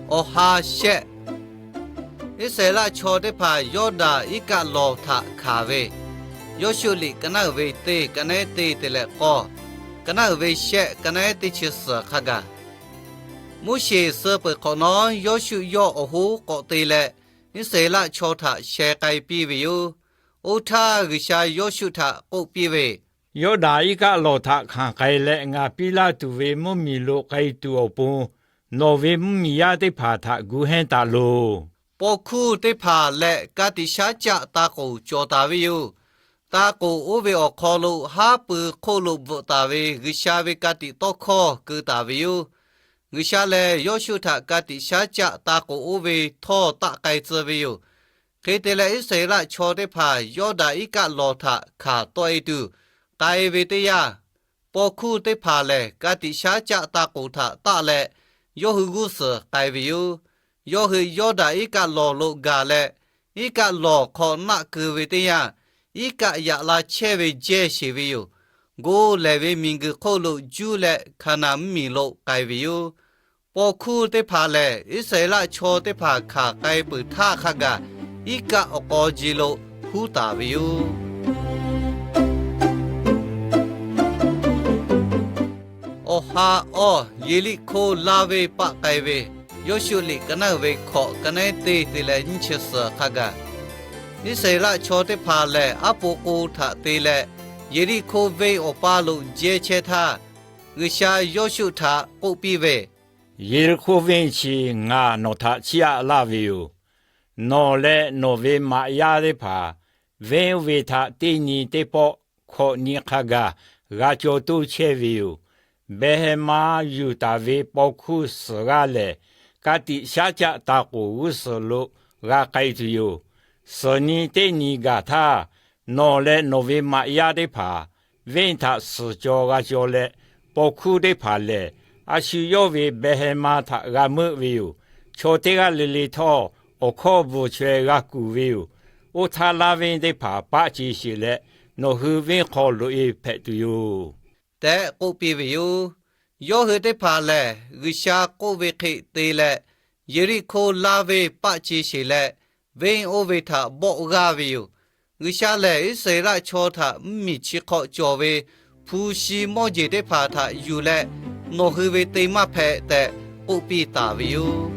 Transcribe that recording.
Awˬ ha shehˆ. Iˉsaˍreˍlaˆ chaw teˇ hpaˍ Yawˇdanˍ iˉ kaˆ lawˬ htaꞈ hkanˍ ve, Yawˇshuˆ liꞈ ka naˉ uiˍ ve teˇ, ka naˉ teˇ te leh k'awˇ, ka naˉ uiˍ ve shehˆ, ka naˉ teˇ chi suhˍ hk'a gaˬ. Moˉseˍ suh peuˬ hk'awꞈ nawˉ, Yawˇshuˆ yawˇ awˬ hoˉ k'awꞈ te leh, Iˉsaˍreˍlaˆ chaw htaꞈ sheh k'ai piˇ ve yoˬ. Oˇ htaˇ G'uiˬsha Yawˇshuˆ htaꞈ k'oˆ piˇ ve, Yawˇdanˍ iˉ kaˆ lawˬ htaꞈ hkanˍ k'ai leh, ngaˬ piˇ laˇ tuˬ ve mvuhˇmiˬ lo k'ai tuˬ awˬ pon, nawˬ ve mvuhˇmiˬ yaˇ teˇ hpaˍ htaꞈ gu hehnˇ taˍ loˬ. Paw hkuˇ teˇ hpaˍ leh ka tiꞈ shaˉ caˆ ta k'oˍ cawˬ taˍ ve yoˬ. Ta k'oˍ oˇ ve awˬ hk'aw lo haˉ pui hk'oˆ lo bvuhꞈ taˍ ve G'uiˬsha ve ka tiꞈ tawˇ hkawˇ keu taˍ ve yoˬ. G'uiˬsha lehˬ, Yawˇshuˆ htaꞈ ka tiꞈ shaˉ caˆ ta k'oˍ oˇ ve htawˇ taˆ k'ai tcuh ve yoˬ. Hk'e te leh, Iˉsaˍreˍlaˆ chaw teˇ hpaˍ Yawˇdanˍ iˉ kaˆ lawˬ htaꞈ hkanˍ tawˆ e tuˬ k'ai ve teˇ yanˇ, paw hkuˇ teˇ hpaˍ lehˬ, ka tiꞈ shaˉ caˆ ta k'oˍ htaꞈ taˆ leh, yawˇ hui g'uˇ suhˍ k'ai ve yoˬ. Yawˇ hui Yawˇdanˍ iˉ kaˆ lawˬ lo gaˬ leh, iˉ kaˆ lawˬ hk'aw naˆ keu ve teˇ yanˇ, iˉ kaˆ yaꞈ la chehˇ ve jehˇ sheˍ ve yoˬ. Go lehˬ ve miˬguiˬ hk'oˆ lo juˇ leh Hkaˍnanˍ mvuhˇmiˬ lo k'ai ve yoˬ. Paw hkuˇ teˇ hpaˍ lehˬ, Iˉsaˍreˍlaˆ chaw teˇ hpaˍ hkanˍ k'ai peuˬ htaˇ hk'a gaˬ, iˉ kaˆ awˬ k'aw ji lo huˉ taˍ ve yoˬ. Awˬ ha awˇ, Yeˍriˆhkoˇ laˇ venˇ paˆ k'ai ve, Yawˇshuˆ liꞈ ka naˉ uiˍ ve hkawꞈ, ka naˉ teˇ te leh nyiˇ chi suhˍ hk'a gaˬ. Iˉsaˍreˍlaˆ chaw teˇ hpaˍ lehˬ, aˉ po k'o htaꞈ te leh, Yeˍriˆhkoˇ venˇ awˬ paˇ lo jehˇ chehˇ htaˇ, G'uiˬsha Yawˇshuˆ htaꞈ k'oˆ piˇ ve, Yeˍriˆhkoˇ venˇ chi ngaˬ nawˬ htaꞈ chiˇ aꞈ laˇ ve yoˬ. Nawˬ leh nawˬ ve maꞈ yaˇ teˇ hpaˍ venˇ oˇ ve htaꞈ teˇ nyi teˇ pawˆ hkawꞈ nyi hk'a gaˬ g'a caw toˇ chehˇ ve yoˬ. Behˇhehˇmaˇ yuˬ taˍ ve paw hkuˇ suhˍ g'aˇ lehˬ, ka tiꞈ shaˉ caˆ ta k'oˍ g'uˇ suhˍ lo g'a k'ai tuˬ yoˬ. Suhˍ nyi teˇ nyi gaˬ htaˇ, nawˬ leh nawˬ ve maꞈ yaˇ teˇ hpaˍ venˇ htaꞈ suhˍ caw g'a caw leh, paw hkuˇ teˇ hpaˍ lehˬ, a shu yawˇ ve Behˇhehˇmaˇ htaꞈ g'a meuˆ ve yoˬ. Chaw teˇ g'aˇ le le htawˇ, awˬ hkawˇ bvuhˬ chaweh g'a kuˬ ve yoˬ. Oˇ htaˇ laˇ venˇ teˇ hpaˍ paˆ ce sheˬ leh, nawˬ hui venˇ hk'aw loꞈ e hpehꞈ tuˬ yoˬ, tehꞈ k'oˆ piˇ ve yoˬ. Yawˇ hui teˇ hpaˍ lehˬ, G'uiˬsha k'oˆ ve hk'e te leh, Yeˍriˆhkoˇ laˇ venˇ paˆ ce sheˬ leh, venˇ oˇ ve htaꞈ bawˆ g'aˇ ve yoˬ. G'uiˬsha lehˬ, Iˉsaˍreˍlaˆ chaw htaꞈ mvuhˇmiˬ chi hk'aw cawˬ ve hpu shi mawˇ jeˬ teˇ hpaˍ htaꞈ yuˬ leh, nawˬ hui ve te maˇ hpehꞈ tehꞈ k'oˆ piˇ taˍ ve yoˬ.